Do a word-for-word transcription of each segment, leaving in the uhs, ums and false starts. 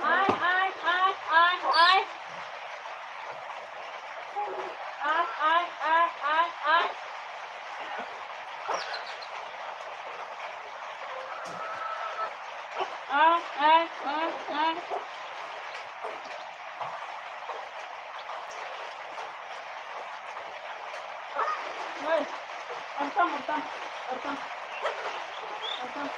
Ai, ai, ai, ai, ai. Ai, ai, ai, ai, ai. Ai, ai, ai, ai. Oi, ortam, ortam, ortam. Ortam.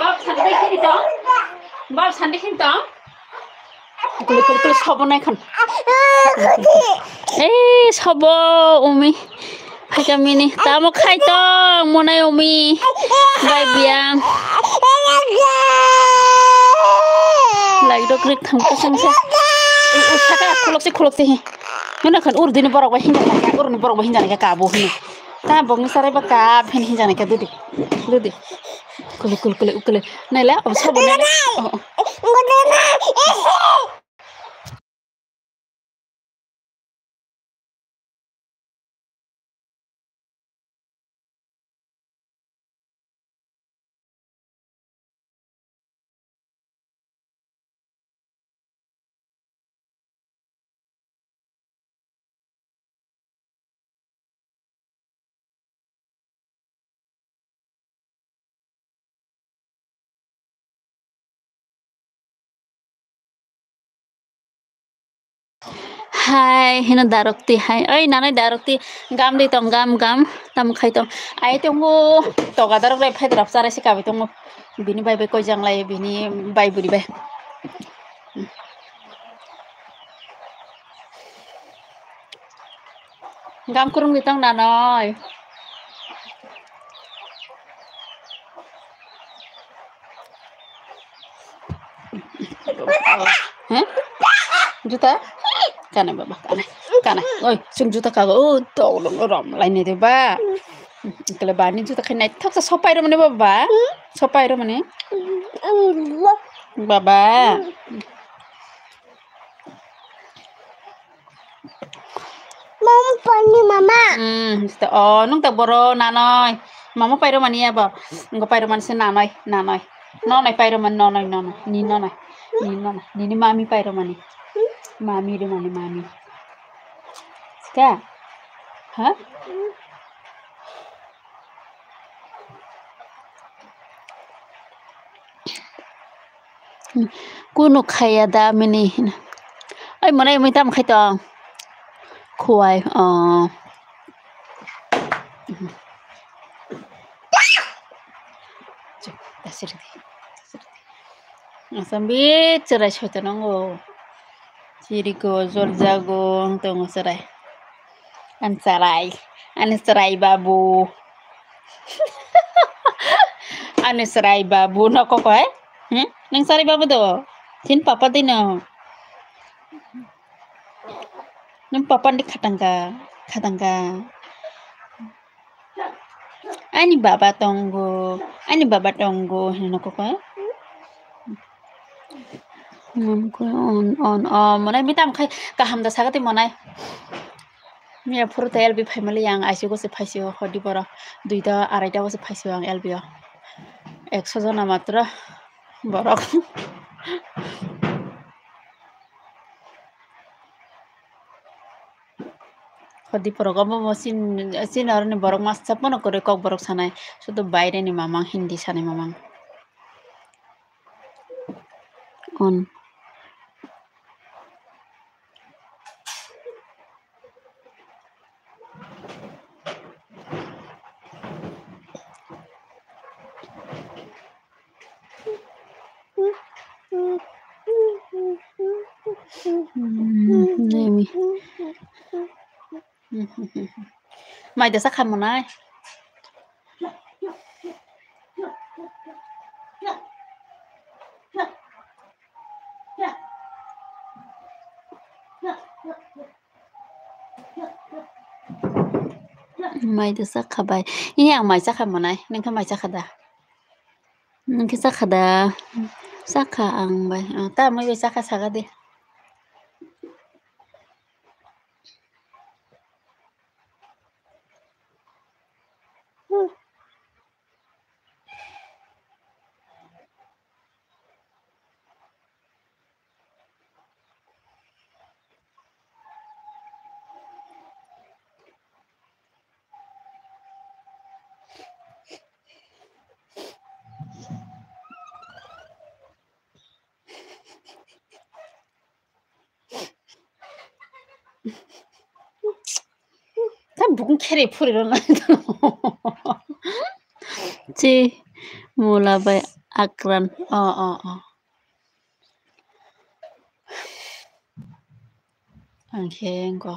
Bab sandi sini tong. Bab sandi sini tong. Kuli kuli kuli sobo nai khan. Eh, sobo umi. Hai kami ni. Tamo khai tong monai umi. Bai biang. Lai dok rik thang kasang sa. Usaka khulok si khulok si. Hino khan urdini borok bai hinjak nai kha, urni borok bai hinjak nai kha kabo hino. Ta bokni sarai ba kap hin hinjak nai kha dudi. Dudi. Kulu, kulu, kulu, kulu. Naila, abo sabo naila. Oh, oh. Hai, hino darokti hai. Oi, nanai darokti gam di tong, gam, gam. Tam khai tong. Ai tongo, toga darok lai phai darok charai se kabi tongo. Bini bai bai koi jang lai, bini bai buri bai. Gam kurung di tong nanoi. Hah? Juta? Kana baba, kana. Kana. Oi, sung juta kago. Oh, tolong rom laini de ba. Kele bani juta khai naithok sa sopai romani baba. Sopai romani. Baba. Mama pani mama. Hmm, juta. Oh, nung tak boro nanoi. Mama pairo mani ya bo. Ngo pairo mani se nanoi, nanoi. Nonoi pairo mani, nonoi, nonoi. Ni nonoi. Ni nonoi. Nini mami pairo mani. Mami romani, mami. Ska? Hah? Kunu khaya da mini hina. Ai, mane mui tam khai tong. Khuai, oh. Chuk, dasir di. Asam bi cherai soita nango. Chirigo, joljago, ang tongo cherai. Ani cherai, ani cherai babu. Ani cherai babu, nokokoi. Hmm? Nang cherai babu do? Tin papa dino. Nang papa ni khatangka, khatangka. Ani baba tongo, ani baba tongo, hino koko. Mamkui on, on, oh, monai mitam khai kaham da sagati monai. Miya phuru ta L B phaimali yang aisi gosi phaisio hodi boro duita araita gosi phaisio ang L B o. Ekso jona matro borok. Hodi porok obo bo chin, chin aroni borok masa pono kwrwi kok borok sanai. Sudu baireni mamang, Hindi sanai mamang. On. Hmm, nemi. Mai da sakha monai. Mai da sakha bai. Ini ang mai sakha monai. Nengkha mai sakha da. Nengkha sakha da. Sakha ang bai. Ah, ta mai bai sakha saka de. Tam bukung khere phuri rw nai. Chi mula bai akran. Oh, oh, oh. Ang khe engko.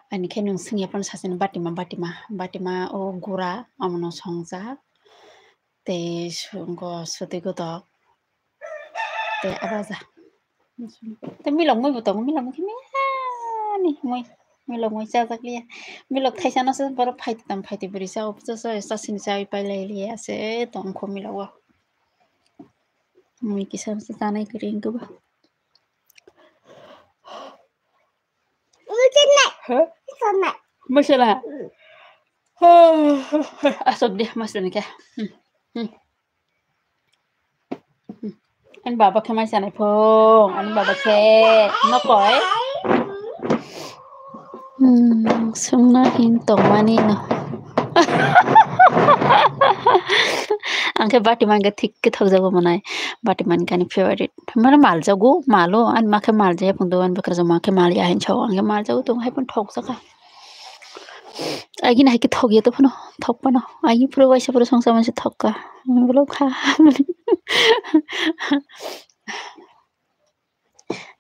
Ani khe nwng swngya phano sasani batima, batima, batima o gura, omono songjak. Tei su-, engko sutwi gotok. Tei abo ja. Tei milok mui bo tongo, milok mui khe mia. Mui, milok mui chajak liya. Milok thaisa no se borok phaiti tam phaiti bwrwi cha, o cha, cha, chasini chawi pai lai liya se tong kho milok o. Mui kisa se chanai kwrwi wngkhe bo. Masala. Asok de masala ni khe. Hmm. Hmm. Ani baba khe mai sanai phung, ani baba khe nokoi. Hmm, sungna hin tongmani no. Ang khe bati man khe thik khe thokjago manai. Bati man khe ani favorite. Mane maljago, malo, ani ma khe maljaya phung do, ani bwkrajak ma khe malya hin sao. Ang khe maljago tong hai phano thokjakha. Agini hai khe thok ya to phano, thok phano. Agi pura waisa pura songsa mansi thok ka. Bolo kha.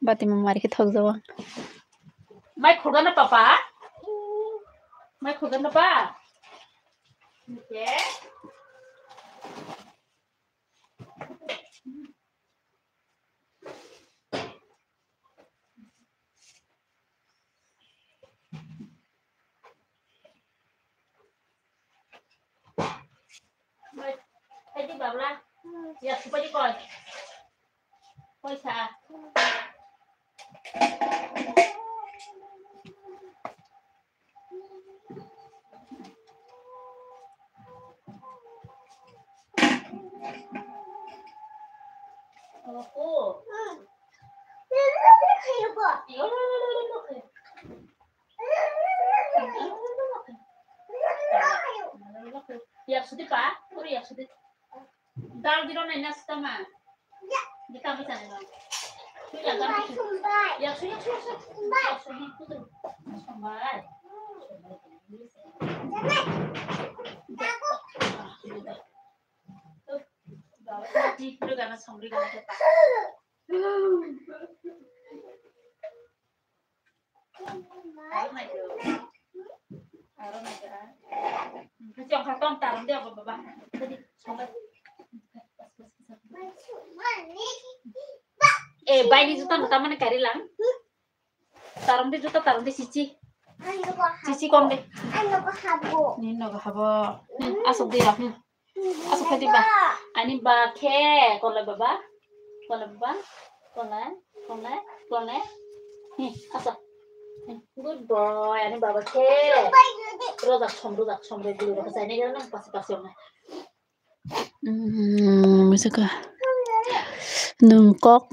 Bati ma mari khe thok jawa. Mai khulga na papa? Mai khulga na pa? Okay. Bai, bai di babla. Ya, supai di koi. Koi sa. Yak sudi pa, puri yak sudi. Dal di ronai na sita ma. Di kami sana ma. Sui ya kami sui. Yak sui, yak sui, yak sui. Yak sui, yak sui. Sambai. Sambai. Di pura gana samri gana kita. Eh, baini juta no tamani kari lang. Tarom de juta, tarom de chichi. Chichi kon de. Ni nogo habo. Ni asok de ya. Asok khe diba? Ani ba khe, kolai baba. Kolai baba. Kolai, kolai, kolai. Hi, asa. Hi, good boy, ani baba khe. Rojak som, rojak som, re gulu rok sai ne gana nang pasi pasi ong. Hmm, bisa ka. Nung kok.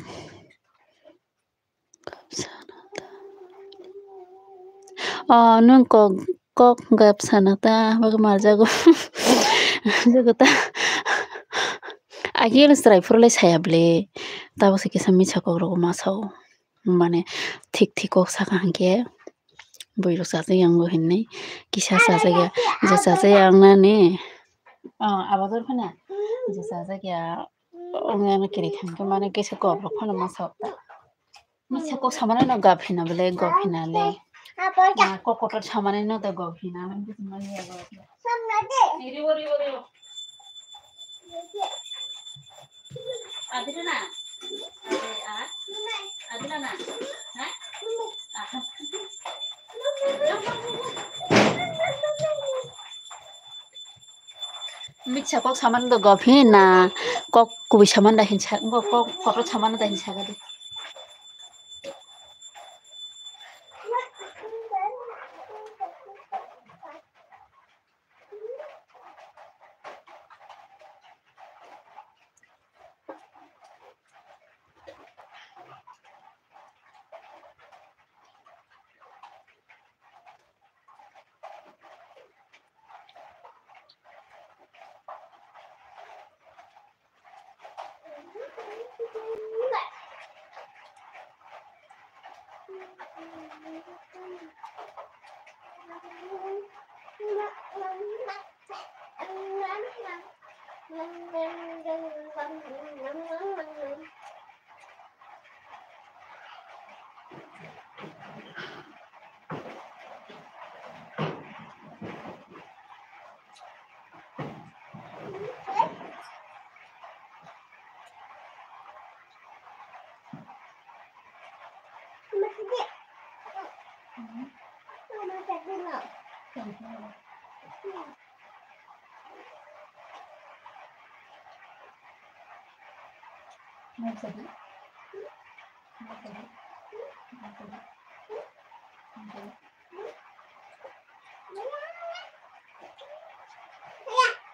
O, nwng kok, kok gap sana ta, bagwi maljago. Jogo ta. Agini chwrai phuru le saya bwle. Tabuk se kisa misa kok rogo ma sao. Mane thik thik kok saka hinkhe. Bwrwi rok chajak ya wngo hinwi. Kisa chajak ya. Je chajak ya wngnani. O, abo dor phano. Je chajak ya. Wngnani kwrwi kha hinkhe mane kisa kok rok phano ma sao ta. Misa kok samano no gap hina bole, gap hina le. Na kok kotor samani no da gap hina. Ribo, ribo, ribo. Adila na? Adila na? Ha? Aha. Misa kok saman do gop hin na kok kubui saman da hin sa, kok kotor saman da hin sa gadi.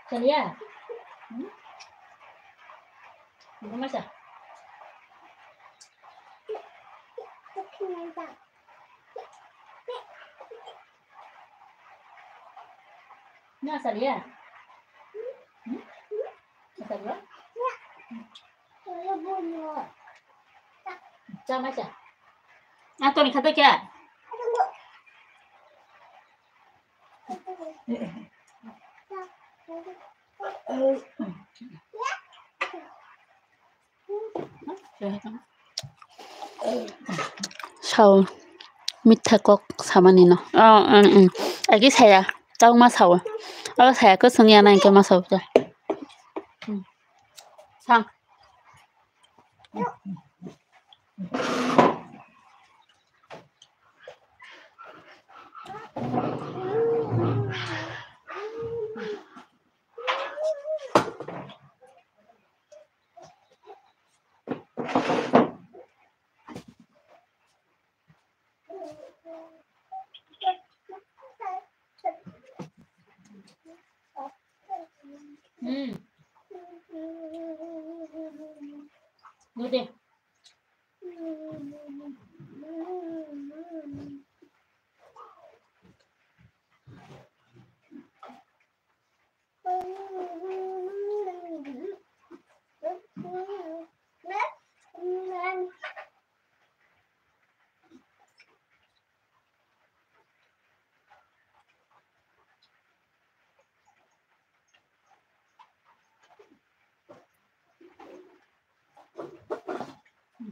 Salia? Hmm? Masa? Na salia? Hmm? Na salia? Cha masa? Ah, Toni khata kya? Sao, mitha kok samani no. Oh, um, um. Agi saya, tau ma sao. Oh, saya ko sung ya nang ke ma sao ta. Hmm. Sang. Hmm. Gede.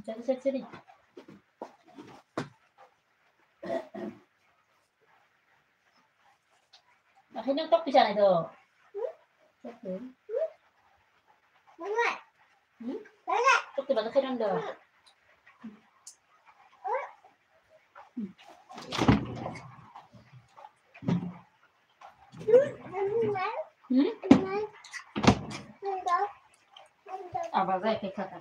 Jadi seri-seri. Akhirnya tok bisa itu. Hmm? Tok tiba akhirnya dah. Hmm? Apa saya kata?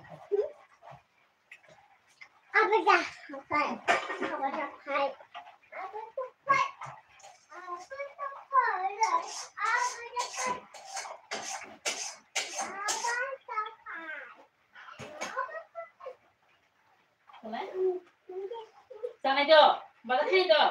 Sanai do, bada khai do.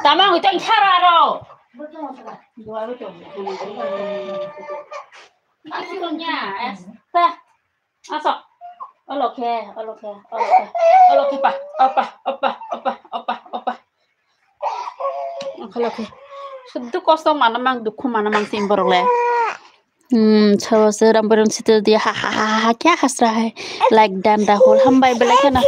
Tama hutang khara ro. Dua ro to. Asli nya, esta. Asok. Olo khe, olo khe, olo khe. Olo khe pa, opa, opa, opa, opa, opa. Olo khe. Suddu kosto mana mang, dukhu mana mang sim borok le. Hmm, so se ram baron situ dia ha ha ha ha kya has raha hai? Like dan Rahul hambai belai khana.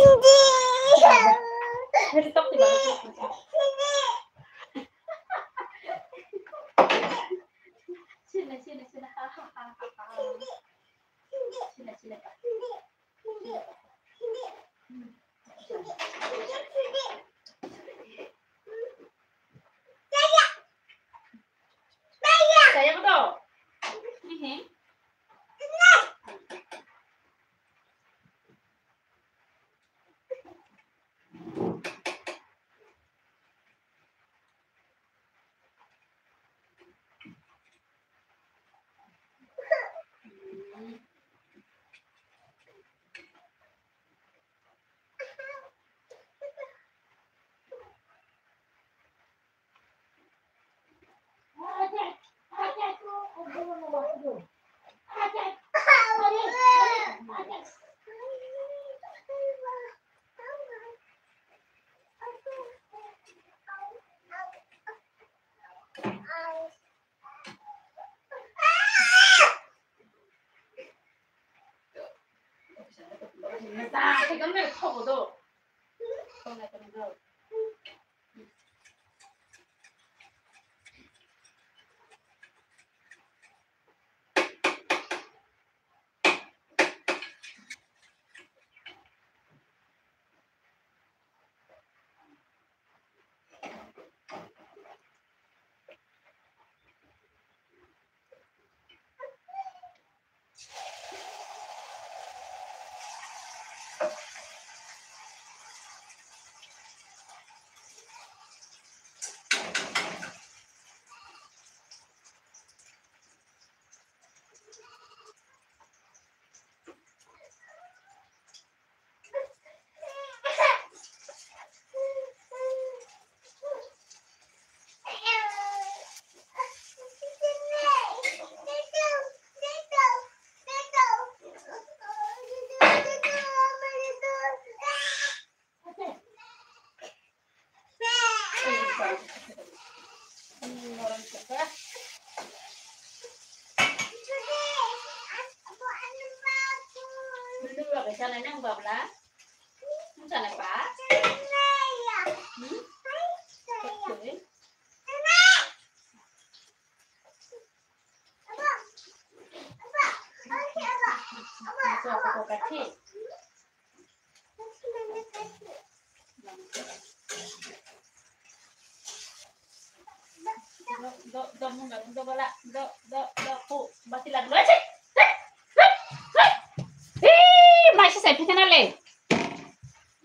Maisa sai phikana le.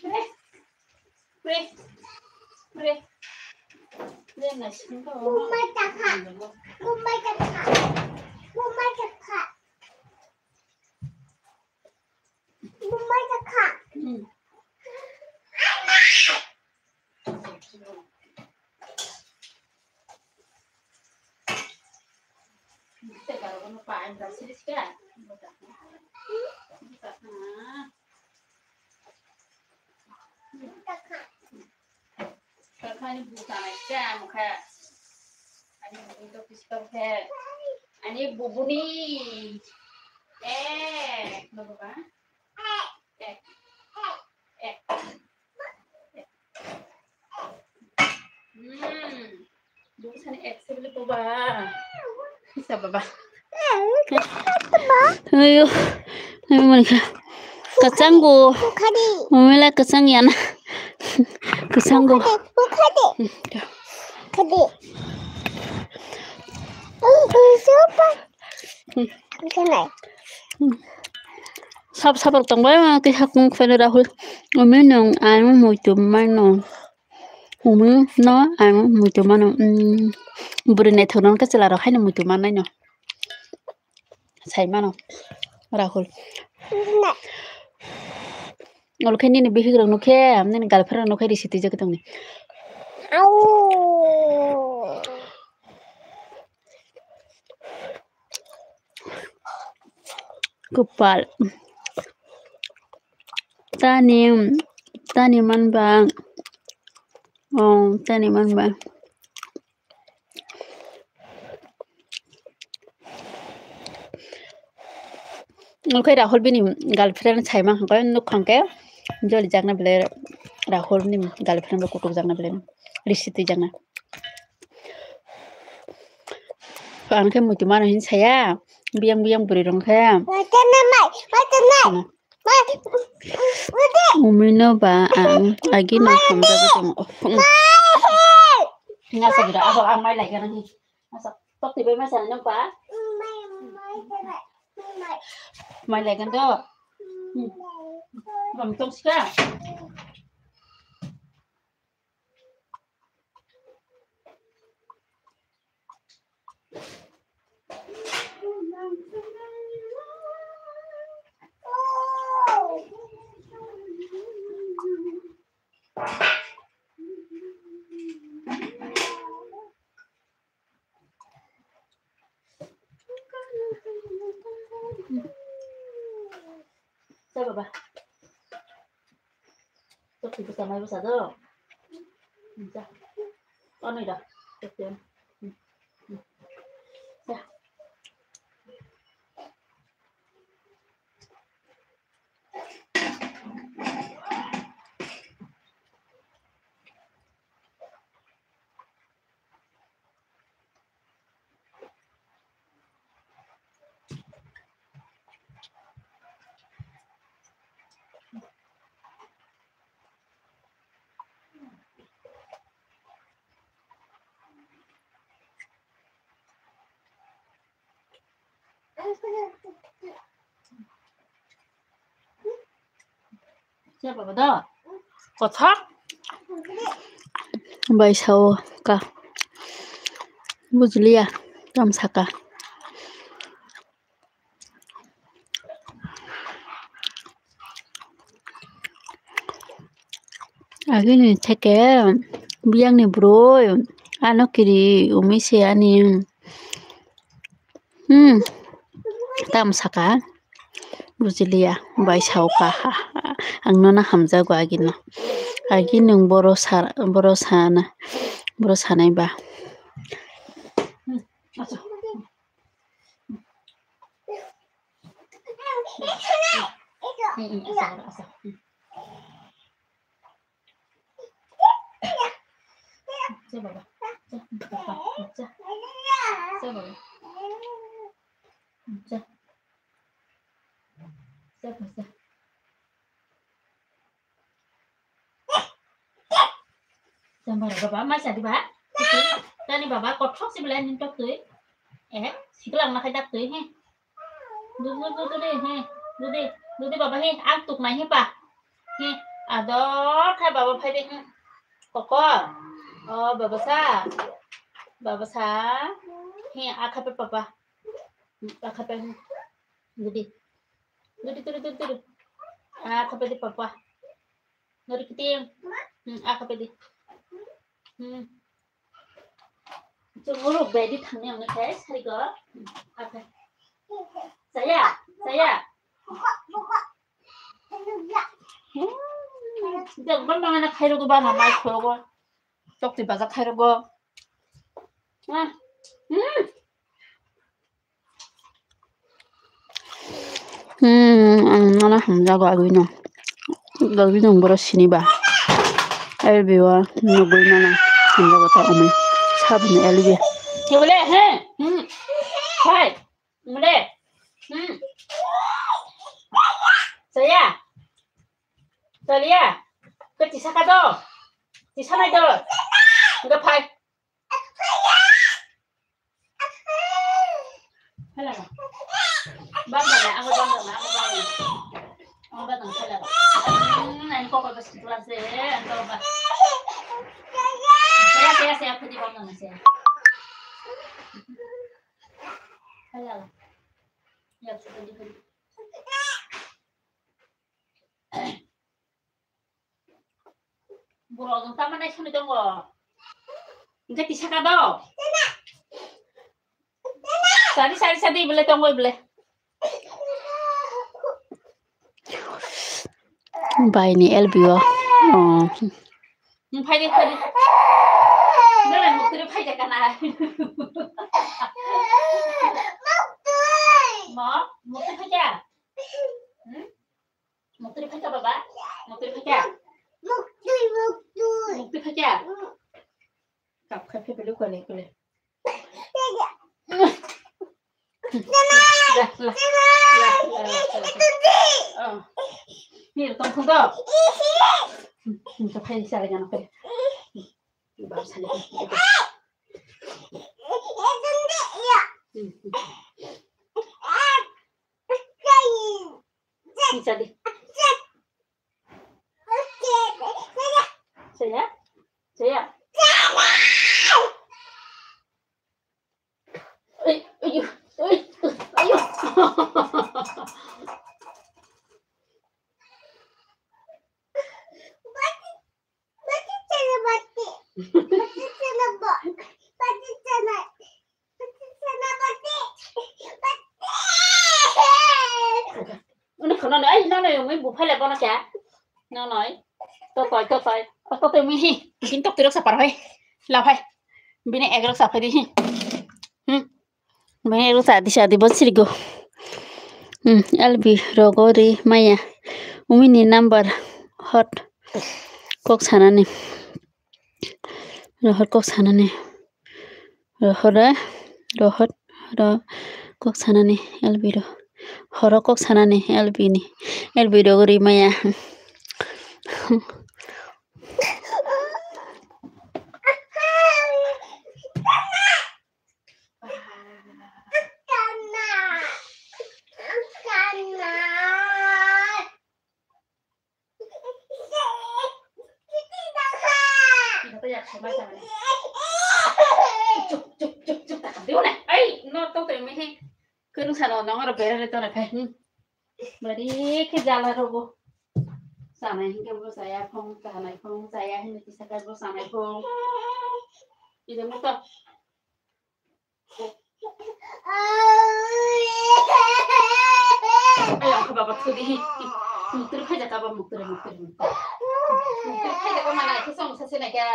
Pre, pre, pre. Pre na singko. Bumai takha. Bumai takha. Bumai takha. Bumai takha. Hmm. Kakhani buka naikha mokhe. Ani bubuni to piskor khe. Ani bubuni. Eh, no baba. Eh. Eh. Hmm. Bubu sani ek sebele baba. Bisa baba. Ayo. Ayo mankha. Kachango. Umela kachang yana. Kachango. Sab sabar tongbai ma kisa kung kufeno Rahul. Umi nung ang muitu mano. Umi no ang muitu mano. Bwrwi naithok nung khe chwla rok haino muitu mannai no. Sai mano Rahul. Olo khe nini bihik rok nukhe, nini girlfriend rok nukhe risi twijagwi tongni. Kwpal. Tani, tani manba. Oh, tani manba. Okhai Rahul bini girlfriend saima hwnkhe nukhang khe joli jakna belai Rahul ni girlfriend bo kutuk jakna belai risi twi jakna. Ang khe muitu mano hin saya, biyang biyang bwrwi rong khe. Umui no ba ang agi no hamjagwi tongo. Ngasa gira abo ang mai lai gana hi. Ngasa tok tibai masa no ba. Mai lai gan do. Bam tong sika. Sa baba. Tok tibai sa mai bwsa do. Sa. Anai da. Tok tibai. Sa. Kothok bai sao ka. Bujiliya, tam saka. Agini theke biyangni bwrwi ano kiri umi se ani. Hmm. Tam saka. Bujiliya, bai sao ka. Ang nono hamjago agino. Agi nwng boro sa, boro sana, boro sanai ba. Baba, mai sadi ba? Tani baba, kothok si belai ning tok tui. Eh, sikla ang nakai dak tui, he. Dudi, dudi, dudi, he. Dudi, dudi baba, he. Ang tuk nai, he pa. He. Ador khai baba phai de, he. Koko. Oh, baba sa. Baba sa. He, akha pe papa. Akha pe. Dudi. Dudi, dudi, dudi, dudi. Akha pe de papa. Nori kiting. Hmm, akha pe de. Hmm. Chunguruk bedi thangni ang khai sarigo. Akha. Saya, saya. Hmm. Jeng ban mangana khairogo bana mai khorogo. Chokti baja khairogo. Ah. Hmm. Hmm, ang nono hamjago agwino. Agwino boro siniba. Elbi o nugwi nono hamjago ta umi. Sabni elbi. Kibole, he? Hmm. Hai. Mule. Hmm. Saya. Salia. Ke tisa ka do. Tisa nai do. Enggak pai. Hello. Bang bang, aku bang bang, aku bang. Aku bang bang, hello. Hmm, ini kok bagus kelas deh, enggak apa. Saya, saya, saya pergi bang bang saya. Hello. Ya, sudah dulu. Borok jong tamo nai soni tongo. Hingke tisa ka do. Sari, sari, sari, ibele tongo, ibele. Bai ni L B o. Oh. Hmm, phai de, phai de. Nang muktui phai de kana. Mo, muktui phai de. Hmm? Muktui phai de baba. Muktui phai de. Muktui, muktui. Muktui phai de. Kap khai phai belu kole kole. Ni tong khung do. Ni to phai sale gana phai. Ba sale. Ni sale. Saya, saya. Ay, ay, ay, ay. Uni kheno no, ai, no, no, yung bu phai le bono kya? No, no. To toi, to toi. O to toi mi hi. Bin tok tirok sa par hoi. La phai. Bini egrok sa phai di hi. Hmm. Bini egrok sa di, sa di, bon sirigo. Hmm, L B rogo ri maya. Umi ni number hot. Kok sanani. Rohor kok sanani. Rohor, rohor, ro kok sanani L B ro. Horo kok sanani L B ni. L B rogo ri maya. Chuk, chuk, chuk, chuk, ta kap diu na. Ai, no to te me he. Kurung sano no ngoro bere re to na khai. Hmm. Bari khe jala rogo. Sanai hinke bo saya phong, sanai phong, saya hinke tisaka bo sanai phong. Ida mo to. Ayo, khe baba, thudi. Muktur khaijak abo, muktur, muktur, muktur. Muktur khaijak abo, mana khe song sase na kya?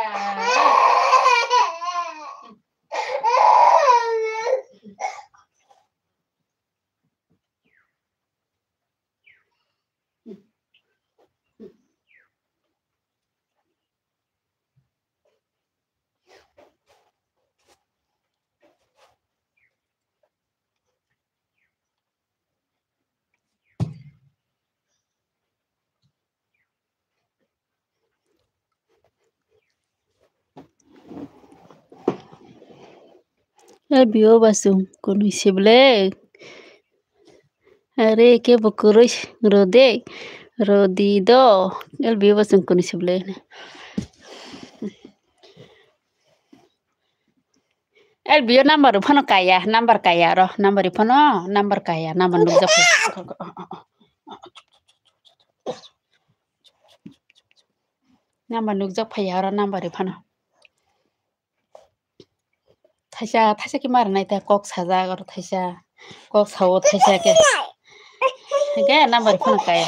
L B O basung kunui sible. Are ke bo kwrwi rode, rodi do. L B O basung kunui sible. L B O number phano kaya, number kaya ro, number phano, number kaya, number nukjak phai. Number nukjak phai aro number phano. Thaisa, thaisa khe mar nai ta kok sajak aro thaisa, kok sao thaisa khe. Hingke number phano kaya.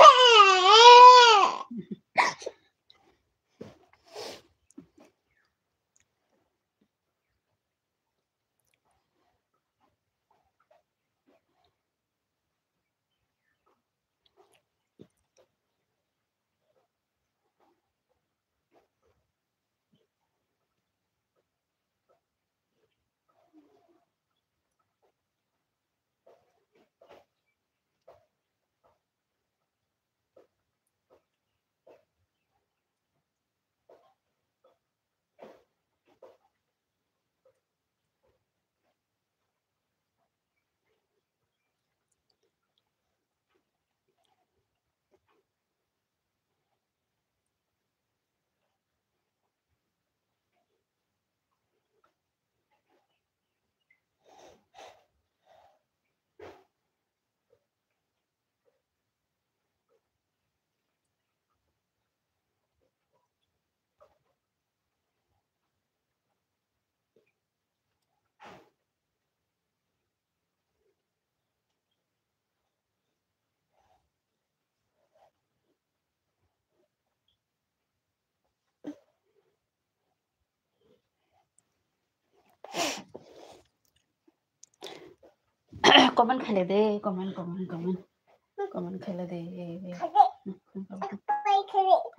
Comment khaile de, comment, comment, comment. Comment khaile de.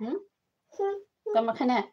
Hmm? Tama khana?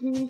Sori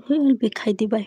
khe ol bik khai di bai.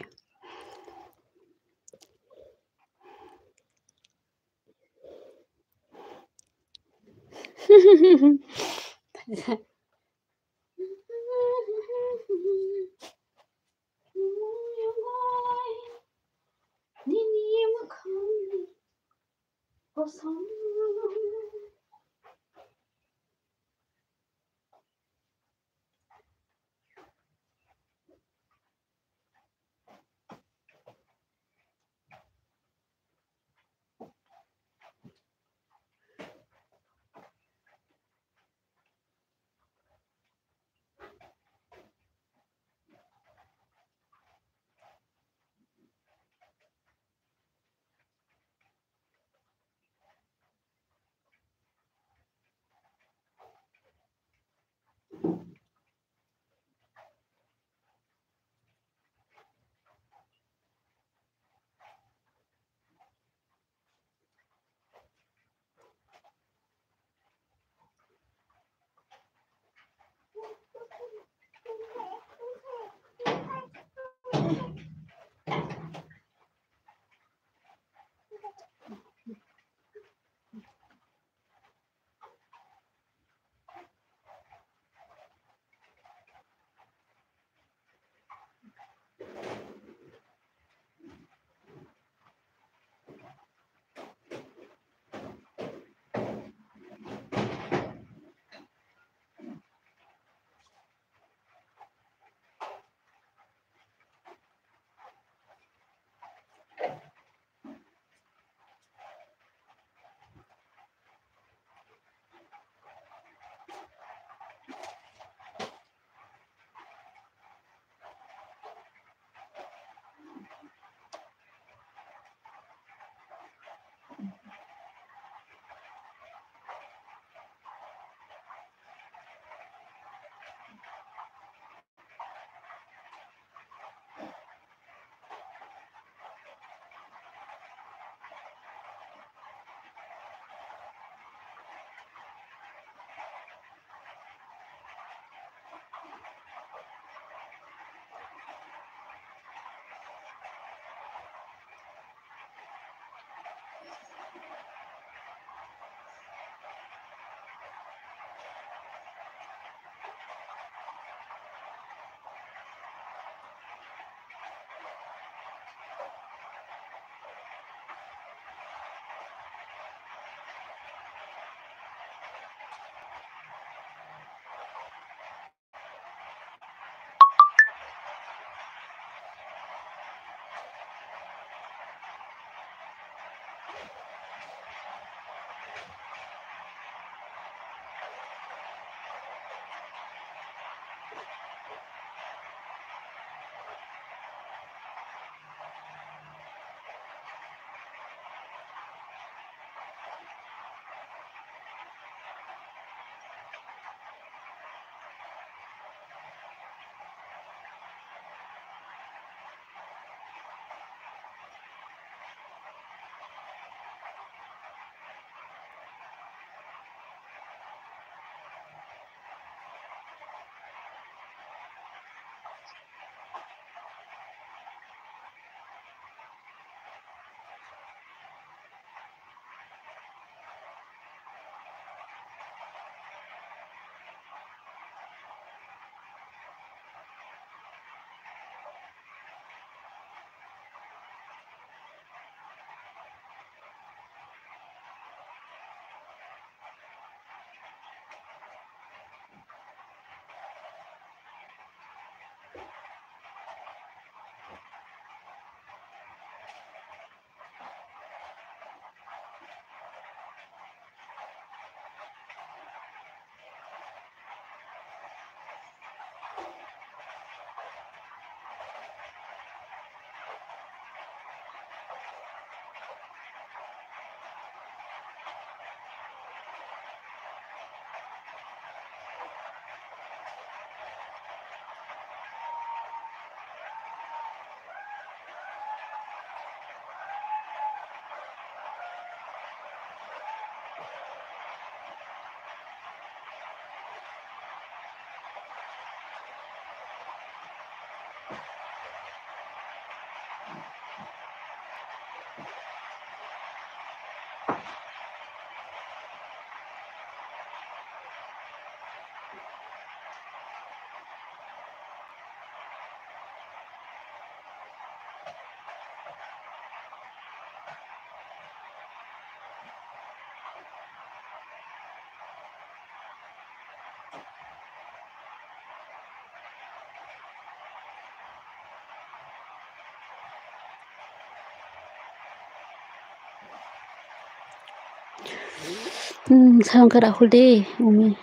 Hmm, sangkhe Rahul de, umi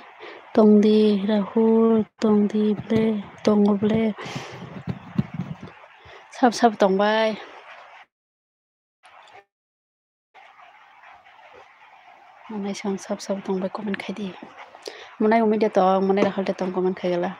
tongdi, Rahul tongdi ble, tongo ble. Sab sab tongbai. Monai song sab sab tongbai comment khaidi. Monai umi de tong, monai Rahul de tong comment khaigala.